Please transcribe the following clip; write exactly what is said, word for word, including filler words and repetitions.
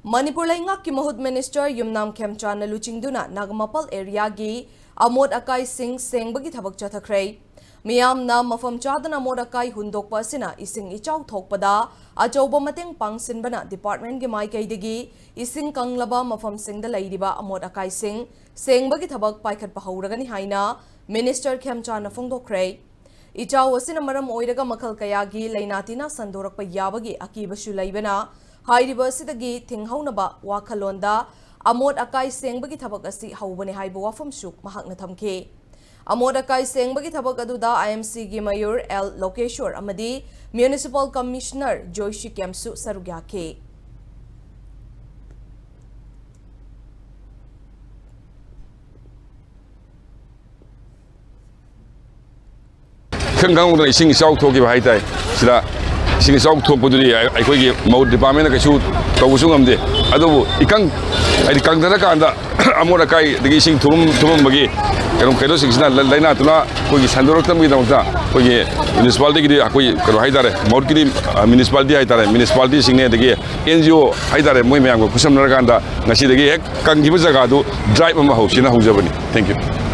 ꯃꯅꯤꯄꯨꯔ ꯂꯩꯉꯥꯛꯀꯤ ꯃꯍꯨꯠ ꯃꯤꯅꯤꯁꯇꯔ ꯌꯨꯝꯅꯥꯝ ꯈꯦꯝꯆꯥꯟꯅ ꯂꯨꯆꯤꯡꯗꯨꯅ ꯅꯥꯒꯥꯃꯄꯥꯜ ꯑꯦꯔꯤꯌꯥꯒꯤ ꯑꯃꯣꯠ ꯑꯀꯥꯏꯁꯤꯡ ꯁꯦꯡꯕꯒꯤ ꯊꯕꯛ ꯆꯠꯊꯈ꯭ꯔꯦ꯫ ꯃꯤꯌꯥꯝꯅ ꯃꯐꯝ ꯆꯥꯗꯅ ꯑꯃꯣꯠ ꯑꯀꯥꯏ ꯍꯨꯟꯗꯣꯛꯄ ꯑꯁꯤꯅ ꯏꯁꯤꯡ ꯏꯆꯥꯎ ꯊꯣꯛꯄꯗ ꯑꯆꯧꯕ ꯃꯇꯦꯡ ꯄꯥꯡꯁꯤꯟꯕꯅ ꯗꯤꯄꯥꯔꯠꯃꯦꯟꯒꯤ ꯃꯥꯏꯀꯩꯗꯒꯤ ꯏꯁꯤꯡ ꯀꯪꯂꯕ ꯃꯐꯝꯁꯤꯡꯗ ꯂꯩꯔꯤꯕ ꯑꯃꯣꯠ ꯑꯀꯥꯏꯁꯤꯡ ꯁꯦꯡꯕꯒꯤ ꯊꯕꯛ ꯄꯥꯏꯈꯠꯄ ꯍꯧꯔꯒꯅꯤ ꯍꯥꯏꯅ ꯃꯤꯅꯤꯁꯇꯔ ꯈꯦꯝꯆꯥꯟꯅ ꯐꯣꯡꯗꯣꯛꯈ꯭ꯔꯦ꯫ ꯏꯆꯥꯎ ꯑꯁꯤꯅ ꯃꯔꯝ ꯑꯣꯏꯔꯒ ꯃꯈꯜ ꯀꯌꯥꯒꯤ ꯂꯥꯏꯅꯥ ꯇꯤꯟꯅ ꯁꯟꯗꯣꯔꯛꯄ ꯌꯥꯕꯒꯤ ꯑꯀꯤꯕꯁꯨ ꯂꯩꯕꯅ, ꯍꯥꯏꯔꯤꯕ ꯑꯁꯤꯗꯒꯤ ꯊꯤꯡꯍꯧꯅꯕ ꯋꯥꯈꯜꯂꯣꯟꯗ ꯑꯃꯣꯠ ꯑꯀꯥꯏ ꯁꯦꯡꯕꯒꯤ ꯊꯕꯛ ꯑꯁꯤ ꯍꯧꯕꯅꯤ ꯍꯥꯏꯕ ꯋꯥꯐꯝꯁꯨ ꯃꯍꯥꯛꯅ ꯊꯝꯈꯤ꯫ ꯑꯃꯣꯠ ꯑꯀꯥꯏ ꯁꯦꯡꯕꯒꯤ ꯊꯕꯛ ꯑꯗꯨꯗ ꯑꯥꯏ ꯑꯦꯝ ꯁꯤꯒꯤ ꯃꯌꯨꯔ ꯑꯦꯜ ꯂꯣꯀꯦꯁꯣꯔ ꯑꯃꯗꯤ ꯃ꯭ꯌꯨꯅꯤꯁꯤꯄꯥꯜ ꯀꯃꯤꯁꯅꯔ ꯖꯣꯏꯁꯤ ꯀꯦꯝꯁꯨ ꯁꯔꯨꯛ ꯌꯥꯈꯤ꯫ ꯏꯈꯪ ꯈꯪꯍꯧꯗꯅ ꯏꯁꯤꯡ ꯏꯆꯥꯎ ꯊꯣꯛꯈꯤꯕ ꯍꯥꯏꯇꯥꯔꯦ꯫ ꯁꯤꯗ ꯏꯁꯤꯡ ꯏꯆꯥꯎ ꯊꯣꯛꯄꯗꯨꯗꯤ ꯑꯩꯈꯣꯏꯒꯤ ꯃꯍꯨꯠ ꯗꯤꯄꯥꯔꯠꯃꯦꯟꯅ ꯀꯩꯁꯨ ꯇꯧꯕꯁꯨ ꯉꯝꯗꯦ꯫ ꯑꯗꯨꯕꯨ ꯏꯀꯪ, ꯍꯥꯏꯗꯤ ꯀꯪꯊꯔꯀꯥꯟꯗ ꯑꯃꯣꯠ ꯑꯀꯥꯏꯗꯒꯤ ꯏꯁꯤꯡ ꯊꯨꯝ-, ꯊꯨꯝꯃꯝꯕꯒꯤ ꯀꯩꯅꯣ, ꯀꯩꯅꯣꯁꯤꯡꯁꯤꯅ ꯂ-, ꯂꯥꯏꯅꯥ ꯇꯤꯟꯅꯥ ꯑꯩꯈꯣꯏꯒꯤ ꯁꯟꯗꯣꯔꯛꯇꯅꯕꯒꯤꯗꯃꯛꯇ ꯑꯩꯈꯣꯏꯒꯤ ꯃ꯭ꯌꯨꯅꯤꯁꯤꯄꯥꯂꯤꯇꯤꯒꯤꯗꯤ ꯑꯩꯈꯣꯏ ꯀꯩꯅꯣ ꯍꯥꯏꯇꯥꯔꯦ, ꯃꯍꯨꯠꯀꯤꯗꯤ, ꯑ, ꯃ꯭ꯌꯨꯅꯤꯁꯤꯄꯥꯂꯤꯇꯤ ꯍꯥꯏꯇꯥꯔꯦ, ꯃ꯭ꯌꯨꯅꯤꯁꯤꯄꯥꯂꯤꯇꯤꯁꯤꯡꯅꯦ, ꯑꯗꯒꯤ ꯑꯦꯟ ꯖꯤ ꯑꯣ ꯍꯥꯏꯇꯥꯔꯦ, ꯃꯣꯏ ꯃꯌꯥꯝꯒ ꯈꯨꯠꯁꯝꯅꯔꯀꯥꯟꯗ ꯉꯁꯤꯗꯒꯤ ꯍꯦꯛ ꯀꯪꯈꯤꯕ ꯖꯒꯥꯗꯨ ꯗ꯭ꯔꯥꯏꯕ ꯑꯃ ꯍꯧꯁꯤꯅ ꯍꯧꯖꯕꯅꯤ꯫ Thank you꯫